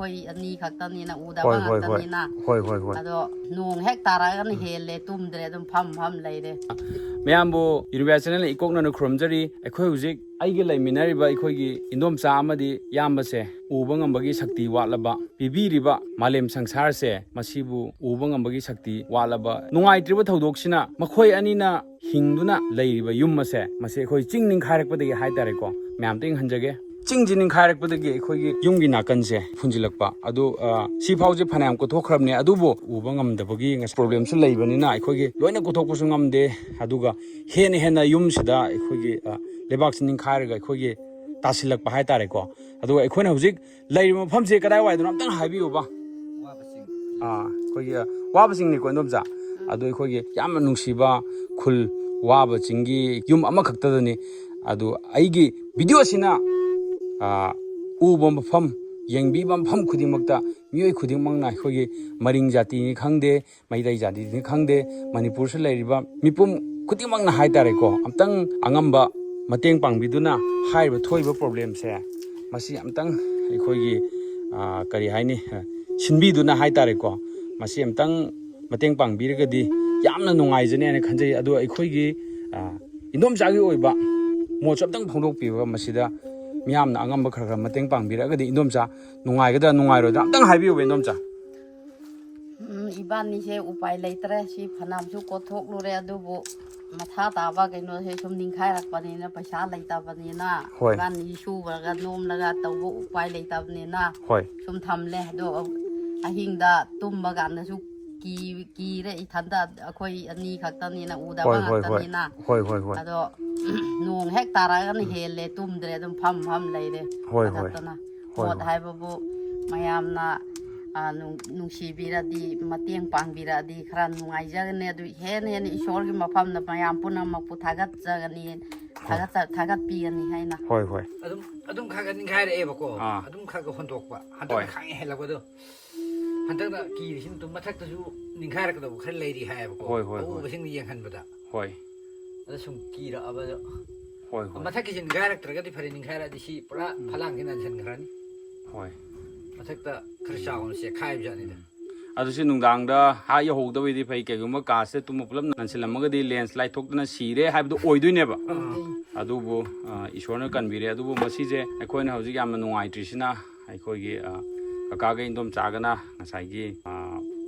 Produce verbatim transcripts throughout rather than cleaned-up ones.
ꯑꯩꯈꯣꯏ ꯑꯅꯤ ꯈꯛꯇꯅꯤꯅ, ꯎꯗꯕ ꯍꯣꯏ ꯍꯣꯏ ꯍꯣꯏ ꯉꯥꯛꯇꯅꯤꯅ꯫ ꯍꯣꯏ ꯍꯣꯏ ꯍꯣꯏ ꯑꯗꯣ ꯅꯣꯡ ꯍꯦꯛ ꯇꯥꯔꯛꯑꯒꯅ ꯍꯦꯜꯂꯦ, ꯇꯨꯝꯗ꯭ꯔꯦ, ꯑꯗꯨꯝ ꯐꯝ ꯐꯝ ꯂꯩꯔꯦ꯫ ꯃꯌꯥꯝꯕꯨ ꯏꯔꯨꯕ ꯆꯦꯅꯦꯜ ꯏꯀꯣꯛꯅꯅ ꯈꯨꯔꯨꯝꯖꯔꯤ꯫ ꯑꯩꯈꯣꯏ ꯍꯧꯖꯤꯛ ꯑꯩꯒ ꯂꯩꯃꯤꯟꯅꯔꯤꯕ ꯑꯩꯈꯣꯏꯒꯤ ꯏꯟꯗꯣꯝꯆꯥ ꯑꯃꯗꯤ ꯏꯌꯥꯝꯕꯁꯦ ꯎꯕ ꯉꯝꯕꯒꯤ ꯁꯛꯇꯤ ꯋꯥꯠꯂꯕ, ꯄꯤꯕꯤꯔꯤꯕ ꯃꯥꯂꯦꯝ ꯁꯪꯁꯥꯔꯁꯦ ꯃꯁꯤꯕꯨ ꯎꯕ ꯉꯝꯕꯒꯤ ꯁꯛꯇꯤ ꯋꯥꯠꯂꯕ, ꯅꯨꯡꯉꯥꯏꯇ꯭ꯔꯤꯕ ꯊꯧꯗꯣꯛꯁꯤꯅ ꯃꯈꯣꯏ ꯑꯅꯤꯅ ꯍꯤꯡꯗꯨꯅ ꯂꯩꯔꯤꯕ ꯌꯨꯝ ꯑꯁꯦ, ꯃꯁꯤ ꯑꯩꯈꯣꯏ ꯆꯤꯡ ꯅꯤꯡꯈꯥꯏꯔꯛꯄꯗꯒꯤ ꯍꯥꯏꯇꯥꯔꯦꯀꯣ, ꯃꯌꯥꯝꯇ ꯌꯦꯡꯍꯟꯖꯒꯦ꯫ ꯆꯤꯡꯁꯤ ꯅꯤꯡꯈꯥꯏꯔꯛꯄꯗꯒꯤ ꯑꯩꯈꯣꯏꯒꯤ ꯌꯨꯝꯒꯤ ꯅꯥꯀꯟꯁꯦ ꯐꯨꯟꯖꯤꯜꯂꯛꯄ ꯑꯗꯨ, ꯑ, ꯁꯤ ꯐꯥꯎꯁꯦ ꯐꯅꯌꯥꯝ ꯀꯣꯊꯣꯛꯈ꯭ꯔꯕꯅꯦ, ꯑꯗꯨꯕꯨ ꯎꯕ ꯉꯝꯗꯕꯒꯤ ꯄ꯭ꯔꯣꯕ꯭ꯂꯦꯝꯁꯨ ꯂꯩꯕꯅꯤꯅ ꯑꯩꯈꯣꯏꯒꯤ ꯂꯣꯏꯅ ꯀꯣꯊꯣꯛꯄꯁꯨ ꯉꯝꯗꯦ꯫ ꯑꯗꯨꯒ ꯍꯦꯟꯅ ꯍꯦꯟꯅ ꯌꯨꯝꯁꯤꯗ ꯑꯩꯈꯣꯏꯒꯤ, ꯑ, ꯂꯩꯕꯥꯛꯁꯤ ꯅꯤꯡꯈꯥꯏꯔꯒ ꯑꯩꯈꯣꯏꯒꯤ ꯇꯥꯁꯤꯜꯂꯛꯄ ꯍꯥꯏꯇꯥꯔꯦꯀꯣ꯫ ꯑꯗꯨꯒ ꯑꯩꯈꯣꯏꯅ ꯍꯧꯖꯤꯛ ꯂꯩꯔꯤꯕ ꯃꯐꯝꯁꯦ ꯀꯗꯥꯏꯋꯥꯏꯗꯅꯣ ꯑꯝꯇꯪ ꯍꯥꯏꯕꯤꯌꯨꯕ꯫ ꯑꯥ, ꯑꯩꯈꯣꯏꯒꯤ, ꯑ, ꯋꯥꯕ ꯆꯤꯡꯅꯤꯀꯣ ꯏꯟꯗꯣꯝꯆꯥ꯫ ꯑꯗꯨ ꯑꯩꯈꯣꯏꯒꯤ ꯌꯥꯝꯅ ꯅꯨꯡꯁꯤꯕ ꯈꯨꯜ, ꯋꯥꯕ ꯆꯤꯡꯒꯤ ꯌꯨꯝ ꯑꯃꯈꯛꯇꯗꯅꯤ꯫ ꯑꯗꯨ ꯑꯩꯒꯤ ꯚꯤꯗꯤꯑꯣꯁꯤꯅ, ꯑ, ꯎꯕ ꯃꯐꯝ, ꯌꯦꯡꯕꯤꯕ ꯃꯐꯝ ꯈꯨꯗꯤꯡꯃꯛꯇ ꯃꯤꯑꯣꯏ ꯈꯨꯗꯤꯡꯃꯛꯅ ꯑꯩꯈꯣꯏꯒꯤ ꯃꯔꯤꯡ ꯖꯥꯇꯤꯅꯤ ꯈꯪꯗꯦ, ꯃꯩꯇꯩ ꯖꯥꯇꯤꯅꯤ ꯈꯪꯗꯦ, ꯃꯅꯤꯄꯨꯔꯁꯤꯗ ꯂꯩꯔꯤꯕ ꯃꯤꯄꯨꯝ ꯈꯨꯗꯤꯡꯃꯛꯅ ꯍꯥꯏꯇꯥꯔꯦꯀꯣ, ꯑꯝꯇꯪ ꯑꯉꯝꯕ ꯃꯇꯦꯡ ꯄꯥꯡꯕꯤꯗꯨꯅ ꯍꯥꯏꯔꯤꯕ ꯊꯣꯛꯏꯕ ꯄ꯭ꯔꯣꯕ꯭ꯂꯦꯝꯁꯦ ꯃꯁꯤ ꯑꯝꯇꯪ ꯑꯩꯈꯣꯏꯒꯤ, ꯑ, ꯀꯔꯤ ꯍꯥꯏꯅꯤ, ꯑ, ꯁꯤꯟꯕꯤꯗꯨꯅ ꯍꯥꯏꯇꯥꯔꯦꯀꯣ, ꯃꯁꯤ ꯑꯝꯇꯪ ꯃꯇꯦꯡ ꯄꯥꯡꯕꯤꯔꯒꯗꯤ ꯌꯥꯝꯅ ꯅꯨꯡꯉꯥꯏꯖꯅꯤ ꯍꯥꯏꯅ ꯈꯟꯖꯩ꯫ ꯑꯗꯣ ꯑꯩꯈꯣꯏꯒꯤ, ꯑ, ꯏꯟꯗꯣꯝꯆꯥꯒꯤ ꯑꯣꯏꯕ ꯃꯣꯠꯁꯨ ꯑꯝꯇꯪ ꯐꯣꯡꯗꯣꯛꯄꯤꯕ, ꯃꯁꯤꯗ ꯃꯤꯌꯥꯝꯅ ꯑꯉꯝꯕ ꯈꯔ ꯈꯔ ꯃꯇꯦꯡ ꯄꯥꯡꯕꯤꯔꯒꯗꯤ ꯏꯟꯗꯣꯝꯆꯥ ꯅꯨꯡꯉꯥꯏꯒꯗ꯭ꯔꯥ ꯅꯨꯡꯉꯥꯏꯔꯣꯏꯗ꯭ꯔꯥ ꯑꯝꯇꯪ ꯍꯥꯏꯕꯤꯌꯨꯕ ꯏꯟꯗꯣꯝꯆꯥ꯫ ꯎꯝ, ꯏꯕꯥꯅꯤꯁꯦ ꯎꯄꯥꯏ ꯂꯩꯇ꯭ꯔꯦ꯫ ꯁꯤ ꯐꯅꯌꯥꯝꯁꯨ ꯀꯣꯊꯣꯛꯂꯨꯔꯦ, ꯑꯗꯨꯕꯨ ꯃꯊꯥ ꯇꯥꯕ ꯀꯩꯅꯣꯁꯦ ꯁꯨꯝ ꯅꯤꯡꯈꯥꯏꯔꯛꯄꯅꯤꯅ, ꯄꯩꯁꯥ ꯂꯩꯇꯕꯅꯤꯅ, ꯍꯣꯏ꯫ ꯏꯕꯥꯅꯤ ꯁꯨꯕꯒ ꯅꯣꯝꯂꯒ ꯇꯧꯕ ꯎꯄꯥꯏ ꯂꯩꯇꯕꯅꯤꯅ ꯍꯣꯏ꯫ ꯁꯨꯝ ꯊꯝꯂꯦ꯫ ꯑꯗꯣ ꯑꯍꯤꯡꯗ ꯇꯨꯝꯕ ꯀꯥꯟꯗꯁꯨ ꯀꯤ-, ꯀꯤꯔꯦ ꯏꯊꯟꯗ, ꯑꯩꯈꯣꯏ ꯑꯅꯤ ꯈꯛꯇꯅꯤꯅ, ꯎꯗꯕ ꯍꯣꯏ ꯍꯣꯏ ꯍꯣꯏ ꯉꯥꯛꯇꯅꯤꯅ꯫ ꯍꯣꯏ ꯍꯣꯏ ꯍꯣꯏ꯫ ꯑꯗꯣ ꯅꯣꯡ ꯍꯦꯛ ꯇꯥꯔꯛꯑꯒꯅ ꯍꯦꯜꯂꯦ, ꯇꯨꯝꯗ꯭ꯔꯦ, ꯑꯗꯨꯝ ꯐꯝ ꯐꯝ ꯂꯩꯔꯦ꯫ ꯍꯣꯏ ꯍꯣꯏ꯫ ꯄꯥꯈꯠꯇꯅ꯫ ꯍꯣꯏ ꯃꯣꯠ ꯍꯣꯏ꯫ ꯍꯥꯏꯕꯕꯨ ꯃꯌꯥꯝꯅ, ꯑ, ꯅꯨꯡ-, ꯅꯨꯡꯁꯤꯕꯤꯔꯗꯤ, ꯃꯇꯦꯡ ꯄꯥꯡꯕꯤꯔꯛꯑꯗꯤ ꯈꯔ ꯅꯨꯡꯉꯥꯏꯖꯒꯅꯤ꯫ ꯑꯗꯨ ꯍꯦꯟꯅ ꯍꯦꯟꯅ ꯏꯁꯣꯔꯒꯤ ꯃꯐꯝꯗ ꯃꯌꯥꯝ ꯄꯨꯝꯅꯃꯛꯄꯨ ꯊꯥꯒꯠꯆꯒꯅꯤ, ꯊꯥꯒꯠꯆ-, ꯊꯥꯒꯠꯄꯤꯒꯅꯤ ꯍꯥꯏꯅ꯫ ꯍꯣꯏ ꯍꯣꯏ꯫ ꯑꯗꯨꯝ ꯑꯗꯨꯝ ꯈꯔ ꯈꯔ ꯅꯤꯡꯈꯥꯏꯔꯛꯑꯦꯕꯀꯣ꯫ ꯑꯥ꯫ ꯑꯗꯨꯝ ꯈꯔ ꯈꯔ ꯍꯣꯟꯗꯣꯛꯄ꯫ ꯍꯟꯗꯛꯅ ꯍꯣꯏ꯫ ꯈꯥꯡꯉꯦ ꯍꯦꯜꯂꯛꯄꯗꯣ꯫ ꯍꯟꯗꯛꯅ ꯀꯤꯔꯤꯁꯤꯅ ꯑꯗꯨꯝ ꯃꯊꯛꯇꯁꯨ ꯅꯤꯡꯈꯥꯏꯔꯛꯀꯗꯧꯕ ꯈꯔ ꯂꯩꯔꯤ ꯍꯥꯏꯌꯦꯕꯀꯣ꯫ ꯍꯣꯏ, ꯍꯣꯏ, ꯍꯣꯏ꯫ ꯑꯎꯕꯁꯤꯡꯗ ꯌꯦꯡꯍꯟꯕꯗ꯫ ꯍꯣꯏ꯫ ꯑꯗ ꯁꯨꯝ ꯀꯤꯔꯛꯑꯕꯗ꯫ ꯍꯣꯏ ꯍꯣꯏ꯫ ꯃꯊꯛꯀꯤꯁꯤ ꯅꯤꯡꯈꯥꯏꯔꯛꯇ꯭ꯔꯒꯗꯤ ꯐꯔꯦ, ꯅꯤꯡꯈꯥꯏꯔꯛꯑꯗꯤ ꯁꯤ ꯄꯨꯔꯥ ꯐꯂꯥꯡꯁꯤ ꯅꯟꯁꯤꯟꯈ꯭ꯔꯅꯤ꯫ ꯍꯣꯏ꯫ ꯃꯊꯛꯇ ꯈꯔ ꯆꯥꯎꯅ ꯆꯦꯛꯈꯥꯏꯕꯖꯥꯠꯅꯤꯗ꯫ ꯑꯗꯨ ꯁꯤ ꯅꯨꯡꯗꯥꯡꯗ ꯍꯥ ꯌꯧꯍꯧꯗꯕꯩꯗꯤ ꯐꯩ, ꯀꯩꯒꯨꯝꯕ ꯀꯥꯁꯦ ꯇꯨꯝꯕ ꯄꯨꯂꯞ ꯅꯟꯁꯤꯜꯂꯝꯃꯒꯗꯤ ꯂꯦꯟꯁ꯭ꯂꯥꯏꯠ ꯊꯣꯛꯇꯅ ꯁꯤꯔꯦ ꯍꯥꯏꯕꯗꯨ ꯑꯣꯏꯗꯣꯏꯅꯦꯕ꯫ ꯑꯗꯨꯕꯨ ꯑ, ꯏꯁꯣꯔꯅ ꯀꯟꯕꯤꯔꯦ꯫ ꯑꯗꯨꯕꯨ ꯃꯁꯤꯁꯦ ꯑꯩꯈꯣꯏꯅ ꯍꯧꯖꯤꯛ ꯌꯥꯝꯅ ꯅꯨꯡꯉꯥꯏꯇ꯭ꯔꯤꯁꯤꯅ ꯑꯩꯈꯣꯏꯒꯤ ꯑ, ꯀꯀꯥꯒ ꯏꯟꯗꯣꯝꯆꯥꯒꯅ ꯉꯁꯥꯏꯒꯤ ꯑ,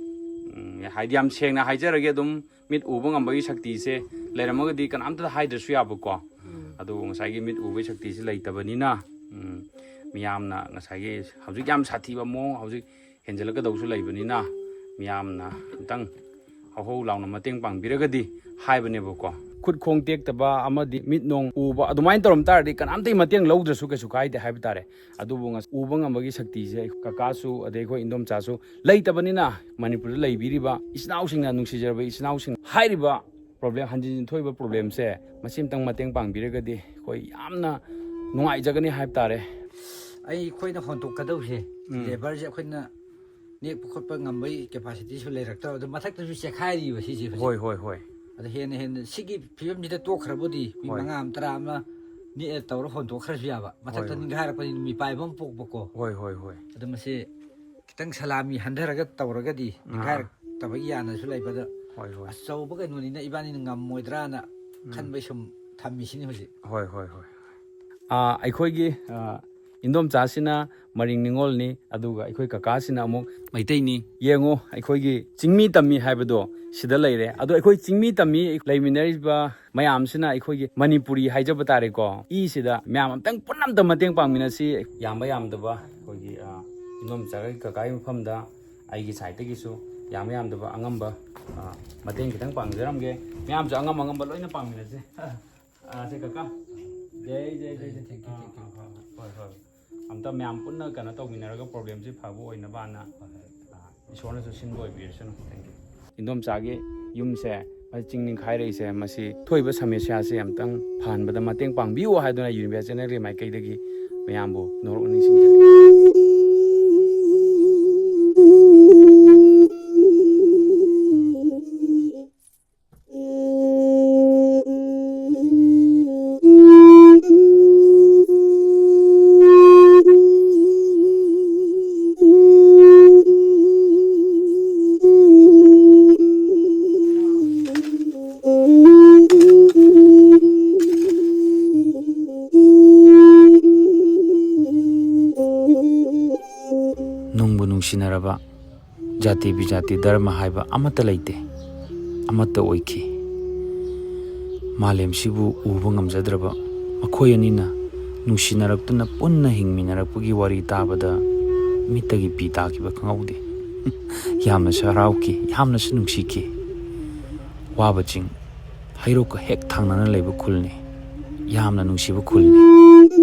ꯎꯝ, ꯍꯥꯏꯗꯤ ꯌꯥꯝ ꯁꯦꯡꯅ ꯍꯥꯏꯖꯔꯒꯦ, ꯑꯗꯨꯝ ꯃꯤꯠ ꯎꯕ ꯉꯝꯕꯒꯤ ꯁꯛꯇꯤꯁꯦ ꯂꯩꯔꯝꯃꯒꯗꯤ ꯀꯅꯥꯝꯇꯗ ꯍꯥꯏꯗ꯭ꯔꯁꯨ ꯌꯥꯕꯀꯣ꯫ ꯑꯗꯨꯕꯨ ꯉꯁꯥꯏꯒꯤ ꯃꯤꯠ ꯎꯕꯒꯤ ꯁꯛꯇꯤꯁꯦ ꯂꯩꯇꯕꯅꯤꯅ, ꯎꯝ, ꯃꯤꯌꯥꯝꯅ ꯉꯁꯥꯏꯒꯤ ꯍꯧꯖꯤꯛ ꯌꯥꯝ ꯁꯥꯊꯤꯕ ꯃꯑꯣꯡ ꯍꯧꯖꯤꯛ ꯍꯦꯟꯖꯜꯂꯛꯀꯗꯧꯁꯨ ꯂꯩꯕꯅꯤꯅ, ꯃꯤꯌꯥꯝꯅ ꯑꯝꯇꯪ ꯍꯧꯍꯧ ꯂꯥꯎꯅ ꯃꯇꯦꯡ ꯄꯥꯡꯕꯤꯔꯒꯗꯤ ꯍꯥꯏꯕꯅꯦꯕꯀꯣ꯫ ꯈꯨꯠ ꯈꯣꯡ ꯇꯦꯛꯇꯕ ꯑꯃꯗꯤ ꯃꯤꯠ ꯅꯣꯡ ꯎꯕ ꯑꯗꯨꯃꯥꯏꯅ ꯇꯧꯔꯝ ꯇꯥꯔꯗꯤ ꯀꯅꯥꯝꯇꯒꯤ ꯃꯇꯦꯡ ꯂꯧꯗ꯭ꯔꯁꯨ ꯀꯩꯁꯨ ꯀꯥꯏꯗꯦ ꯍꯥꯏꯕ ꯇꯥꯔꯦ꯫ ꯑꯗꯨꯕꯨ ꯉꯁ-, ꯎꯕ ꯉꯝꯕꯒꯤ ꯁꯛꯇꯤꯁꯦ ꯀꯀꯥꯁꯨ ꯑꯗꯩ ꯑꯩꯈꯣꯏ ꯏꯟꯗꯣꯝꯆꯥꯁꯨ ꯂꯩꯇꯕꯅꯤꯅ, ꯃꯅꯤꯄꯨꯔꯗ ꯂꯩꯕꯤꯔꯤꯕ ꯏꯆꯤꯟ ꯏꯅꯥꯎꯁꯤꯡꯅ, ꯅꯨꯡꯁꯤꯖꯔꯕ ꯏꯆꯤꯟ ꯏꯅꯥꯎꯁꯤꯡ, ꯍꯥꯏꯔꯤꯕ ꯄ꯭ꯔꯣꯕ꯭ꯂꯦꯝ, ꯍꯟꯖꯤꯟ ꯍꯟꯖꯤꯟ ꯊꯣꯛꯏꯕ ꯄ꯭ꯔꯣꯕ꯭ꯂꯦꯝꯁꯦ ꯃꯁꯤ ꯑꯃꯇꯪ ꯃꯇꯦꯡ ꯄꯥꯡꯕꯤꯔꯒꯗꯤ ꯑꯩꯈꯣꯏ ꯌꯥꯝꯅ ꯅꯨꯡꯉꯥꯏꯖꯒꯅꯤ ꯍꯥꯏꯕ ꯇꯥꯔꯦ꯫ ꯑꯩꯈꯣꯏꯅ ꯍꯣꯟꯗꯣꯛꯀꯗꯧꯁꯦ, ꯎꯝ꯫ ꯂꯦꯕꯔꯁꯦ ꯑꯩꯈꯣꯏꯅ ꯅꯦꯛꯄ ꯈꯣꯠꯄ ꯉꯝꯕꯒꯤ ꯀꯦꯄꯥꯁꯤꯇꯤꯁꯨ ꯂꯩꯔꯛꯇꯕ, ꯑꯗꯨ ꯃꯊꯛꯇꯁꯨ ꯆꯦꯛꯈꯥꯏꯔꯤꯕ ꯁꯤꯁꯦ ꯍꯧꯖꯤꯛ꯫ ꯍꯣꯏ, ꯍꯣꯏ, ꯍꯣꯏ꯫ ꯑꯗꯣ ꯍꯦꯟꯅ ꯍꯦꯟꯅ ꯁꯤꯒꯤ ꯐꯤꯕꯝꯁꯤꯗ ꯇꯣꯛꯈ꯭ꯔꯕꯨꯗꯤ ꯃꯤ ꯍꯣꯏ꯫ ꯃꯉꯥ ꯑꯃ, ꯇꯔꯥ ꯑꯃ ꯅꯦꯛꯑ ꯇꯧꯔ ꯍꯣꯟꯗꯣꯛꯈ꯭ꯔꯁꯨ ꯌꯥꯕ꯫ ꯃꯊꯛꯇ ꯍꯣꯏ, ꯍꯣꯏ꯫ ꯅꯤꯡꯈꯥꯏꯔꯛꯄꯅꯤꯅ ꯃꯤꯄꯥꯏꯕ ꯑꯃ ꯄꯣꯛꯄꯀꯣ꯫ ꯍꯣꯏ, ꯍꯣꯏ, ꯍꯣꯏ꯫ ꯑꯗꯣ ꯃꯁꯤ ꯈꯤꯇꯪ ꯁꯂꯥꯃꯤ ꯍꯟꯊꯔꯒ ꯇꯧꯔꯒꯗꯤ ꯑꯥ꯫ ꯅꯤꯡꯈꯥꯏꯔꯛꯇꯕꯒꯤ ꯌꯥꯅꯁꯨ ꯂꯩꯕꯗ ꯍꯣꯏ, ꯍꯣꯏ꯫ ꯑꯆꯧꯕ ꯀꯩꯅꯣꯅꯤꯅ ꯏꯕꯥꯅꯤꯅ ꯉꯝꯃꯣꯏꯗ꯭ꯔꯥꯅ ꯎꯝ꯫ ꯈꯟꯕꯩ ꯁꯨꯝ ꯊꯝꯃꯤꯁꯤꯅꯤ ꯍꯧꯖꯤꯛ꯫ ꯍꯣꯏ, ꯍꯣꯏ, ꯍꯣꯏ꯫ ꯑꯥ, ꯑꯩꯈꯣꯏꯒꯤ, ꯑꯥ, ꯏꯟꯗꯣꯝꯆꯥꯁꯤꯅ ꯃꯔꯤꯡ ꯅꯤꯉꯣꯜꯅꯤ, ꯑꯗꯨꯒ ꯑꯩꯈꯣꯏ ꯀꯀꯥꯁꯤꯅ ꯑꯃꯨꯛ ꯃꯩꯇꯩꯅꯤ꯫ ꯌꯦꯡꯉꯣ, ꯑꯩꯈꯣꯏꯒꯤ ꯆꯤꯡꯃꯤ ꯇꯝꯃꯤ ꯍꯥꯏꯕꯗꯣ ꯁꯤꯗ ꯂꯩꯔꯦ꯫ ꯑꯗꯣ ꯑꯩꯈꯣꯏ ꯆꯤꯡꯃꯤ ꯇꯝꯃꯤ ꯂꯩꯃꯤꯟꯅꯔꯤꯕ ꯃꯌꯥꯝꯁꯤꯅ ꯑꯩꯈꯣꯏꯒꯤ ꯃꯅꯤꯄꯨꯔꯤ ꯍꯥꯏꯖꯕ ꯇꯥꯔꯦꯀꯣ, ꯏꯁꯤꯗ ꯃꯌꯥꯝ ꯑꯝꯇꯪ ꯄꯨꯟꯅ ꯑꯝꯇ ꯃꯇꯦꯡ ꯄꯥꯡꯃꯤꯟꯅꯁꯤ꯫ ꯌꯥꯝꯕ ꯌꯥꯝꯗꯕ ꯑꯩꯈꯣꯏꯒꯤ, ꯑ, ꯏꯟꯗꯣꯝꯆꯥꯒꯤ ꯀꯀꯥꯒꯤ ꯃꯐꯝꯗ ꯑꯩꯒꯤ ꯁꯥꯏꯠꯇꯒꯤꯁꯨ ꯌꯥꯝꯕ ꯌꯥꯝꯗꯕ ꯑꯉꯝꯕ, ꯑ, ꯃꯇꯦꯡ ꯈꯤꯇꯪ ꯄꯥꯡꯖꯔꯝꯒꯦ꯫ ꯃꯌꯥꯝꯁꯨ ꯑꯉꯝ ꯑꯉꯝꯕ ꯂꯣꯏꯅ ꯄꯥꯡꯃꯤꯟꯅꯁꯦ꯫ ꯑ, ꯁꯦ ꯀꯀꯥ꯫ ꯖꯩ, ꯖꯩ, ꯖꯩ, ꯖꯩ꯫ Thank you, thank you, thank you꯫ ꯑ, ꯍꯣꯏ, ꯍꯣꯏ꯫ ꯑꯝꯇ ꯃꯌꯥꯝ ꯄꯨꯟꯅ ꯀꯩꯅꯣ ꯇꯧꯃꯤꯟꯅꯔꯒ ꯄ꯭ꯔꯣꯕ꯭ꯂꯦꯝꯁꯤ ꯐꯕ ꯑꯣꯏꯅꯕꯅ, ꯑ, ꯏꯁꯣꯔꯅꯁꯨ ꯁꯤꯟꯕ ꯑꯣꯏꯕꯤꯔꯁꯅꯨ꯫ Thank you꯫ ꯏꯟꯗꯣꯝꯆꯥꯒꯤ ꯌꯨꯝꯁꯦ, ꯃꯁꯤ ꯆꯤꯡ ꯅꯤꯡꯈꯥꯏꯔꯛꯏꯁꯦ, ꯃꯁꯤ ꯊꯣꯛꯏꯕ ꯁꯃꯁ꯭ꯌꯥꯁꯦ ꯑꯝꯇꯪ ꯐꯍꯟꯕꯗ ꯃꯇꯦꯡ ꯄꯥꯡꯕꯤꯌꯨ ꯍꯥꯏꯗꯨꯅ ꯌꯨꯅꯤꯚꯔ ꯆꯦꯅꯦꯜꯒꯤ ꯃꯥꯏꯀꯩꯗꯒꯤ ꯃꯌꯥꯝꯕꯨ ꯅꯣꯂꯨꯛꯅ ꯅꯤꯡꯁꯤꯡꯖꯔꯤ꯫ ꯅꯨꯡꯕꯨ ꯅꯨꯡꯁꯤꯅꯔꯕ, ꯖꯥꯇꯤ ꯕꯤꯖꯥꯇꯤ ꯙꯔꯃ ꯍꯥꯏꯕ ꯑꯃꯠꯇ ꯂꯩꯇꯦ, ꯑꯃꯠꯇ ꯑꯣꯏꯈꯤ꯫ ꯃꯥꯂꯦꯝꯁꯤꯕꯨ ꯎꯕ ꯉꯝꯖꯗ꯭ꯔꯕ ꯃꯈꯣꯏ ꯑꯅꯤꯅ ꯅꯨꯡꯁꯤꯅꯔꯛꯇꯨꯅ ꯄꯨꯟꯅ ꯍꯤꯡꯃꯤꯟꯅꯔꯛꯄꯒꯤ ꯋꯥꯔꯤ ꯇꯥꯕꯗ ꯃꯤꯠꯇꯒꯤ ꯄꯤ ꯇꯥꯈꯤꯕ ꯈꯪꯍꯧꯗꯦ꯫ ꯌꯥꯝꯅꯁꯨ ꯍꯔꯥꯎꯈꯤ, ꯌꯥꯝꯅꯁꯨ ꯅꯨꯡꯁꯤꯈꯤ꯫ ꯋꯥꯕ ꯆꯤꯡ, ꯍꯩꯔꯣꯛꯀ ꯍꯦꯛ ꯊꯪꯅꯅ ꯂꯩꯕ ꯈꯨꯜꯅꯤ꯫ ꯌꯥꯝꯅ ꯅꯨꯡꯁꯤꯕ ꯈꯨꯜꯅꯤ꯫